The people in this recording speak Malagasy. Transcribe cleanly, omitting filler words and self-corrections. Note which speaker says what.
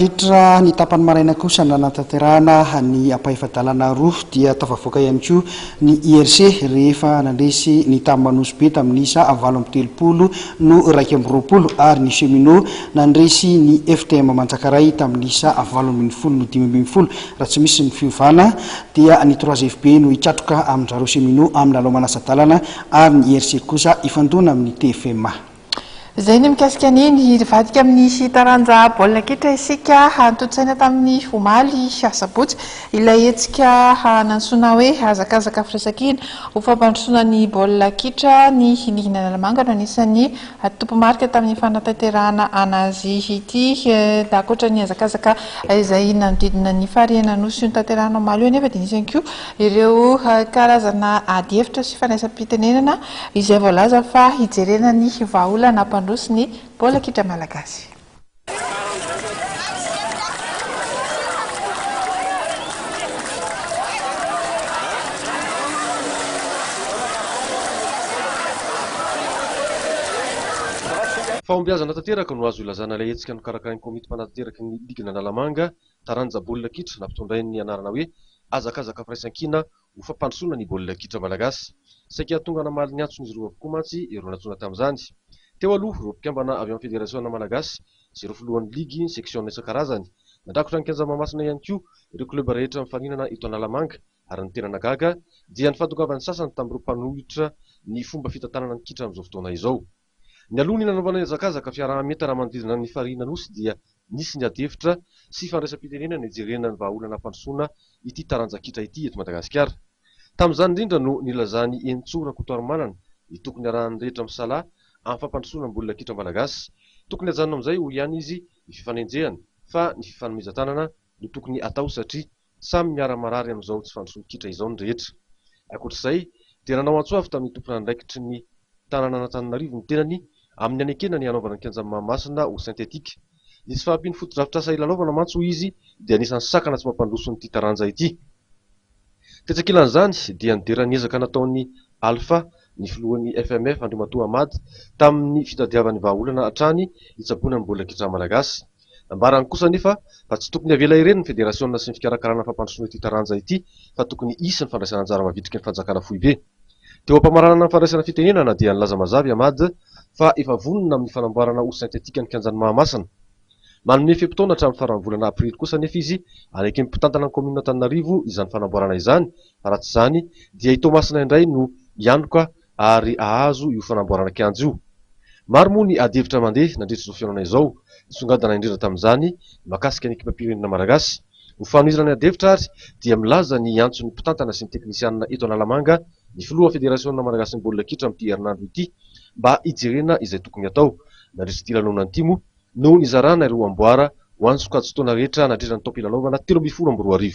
Speaker 1: Nandritra ny tapany maraina kosa nanatanterahana ny ampahefa-dalana roa dia tafavoaka ihany koa ny IRC rehefa nandresy ny TAM Nosy Be tamin'ny isa 38 no 21 ary ny Cheminot nandresy ny FTM Manjakaray tamin'ny isa 18 no 15. Raha tsy misy ny fiovana dia ny 3FB no hikatroka amin-dRareo Cheminot amin'ny lalao manasa-dalana ary ny IRC kosa hifandona amin'ny TFMA.
Speaker 2: Izay ny mikasika ny nivadika amin'ny taranja baolina kitra isika. Notontosaina tamin'ny omaly asabotsy ilay hetsika nantsoina hoe hazakazaka firaisankina ho fampandrosoana ny baolina kitra. Ny Ligin'Analamanga no anisan'ny tompomarika tamin'ny fanatanterahana anazy ity. Ankoatra ny hazakazaka izay nanodidina ny farihin'Anosy notanterahina omaly io anefa dia nisy ihany koa ireo karazana adihevitra sy fandraisam-pitenenana izay voalaza fa hijerena ny vahaolana hampandroso ny baolina kitra malagasy.
Speaker 3: Fahombiazana tanteraka no azo ilazana ilay hetsika nokarakarain'ny komity mpanatanteraky ny ligin'Analamanga, taranja baolina kitra nampitondrainy ny anarana hoe Hazakazaka firaisankina ho fampandrosoana ny baolina kitra malagasy. Saika tonga namaly ny antson'izy ireo avokoa mantsy ireo nantsoina tamin'izany. Teo aloha, ireo mpikambana avy amin'ny federasiona malagasy sy ireo filohan'ny ligy, ny seksiona isan-karazany. Nandrakotra ny kianja Mahamasina ihany koa ireo klioba rehetra mifaninana eto Analamanga ary ny tena nahagaga dia ny fahatongavan'ny sasany tamin'ireo mpanohitra ny fomba fitantanana ny kitra amin'izao fotoana izao. Nialoha ny nanaovana ny hazakazaka fiaraha-mientana manodidina ny farihin'Anosy dia nisy ny adihevitra sy fandraisam-pitenenana nijerena ny vahaolana hampandrosoana ity taranja kitra ity eto Madagasikara. Tamin'izany indrindra no nilazan'i Henintsoa Rakotoarimanana ny tokony harahan'ny rehetra misalahy amin'ny fampandrosoana ny baolina kitra malagasy. Tokony hajanona amin'izay hoy ihany izy ny fifanenjehana fa ny fifanomezan-tanana no tokony hatao satria Samy miara-marary amin'izao tsy fandrosoan'ny kitra izao ny rehetra. Ankoatra izay dia nanao antso avo tamin'ny tompon'andraikitry ny tanànan'Antananarivo ny tenany amin'ny hanekena ny hanaovana ny kianjan'i Mahamasina ho synthétique. Ny tsy fahampian'ny fotodrafitrasa hilalaovana mantsy hoy izy dia anisan'ny sakana tsy mampandroso an'ity taranja ity. Tetsy ankilan'izany dia nidera ny ezaka nataon'ny Alpha ny filohan'ny FMF Andriamatoa Ahmad tamin'ny fitadiavany vahaolana hatrany hitsaboana ny baolina kitra malagasy. Nambarany kosa anefa fa tsy tokony havela irery ny federasiona sy ny fikarakarana fampandrosoana ity taranja ity fa tokony hisy ny fandraisana anjara mavitriky ny fanjakana foibe. Teo am-pamaranana ny fandraisana fitenenana dia nilaza mazava i Ahmad fa efa vonona amin'ny fanamboarana ho synthétique ny kianjan'i Mahamasina. Manome fe-potoana hatramin'ny faran'ny volana aprily kosa anefa izy haneken'ny mpitantana ny kaominina Antananarivo izany fanamboarana izany fa raha tsy izany dia i Toamasina indray no hianoka ary hahazo io fanamboarana kianja io. Maro moa ny adihevitra mandeha nandritra izao fihaonana izao, nisongadina indrindra tamin'izany ny mahakasika ny ekipam-pirenena malagasy. Ho fanohizana ny adihevitra ary dia milaza ny hiantso ny mpitantana sy ny teknisianina eto Analamanga ny filoha federasiona malagasin'ny baolina kitra amin'ity herinandro ity mba hijerena izay tokony hatao. Nandritra ity lanonana ity moa no nizarana ireo amboara ho an'ny sokajin-taona rehetra nandritra ny taom-pilalaovana 2013.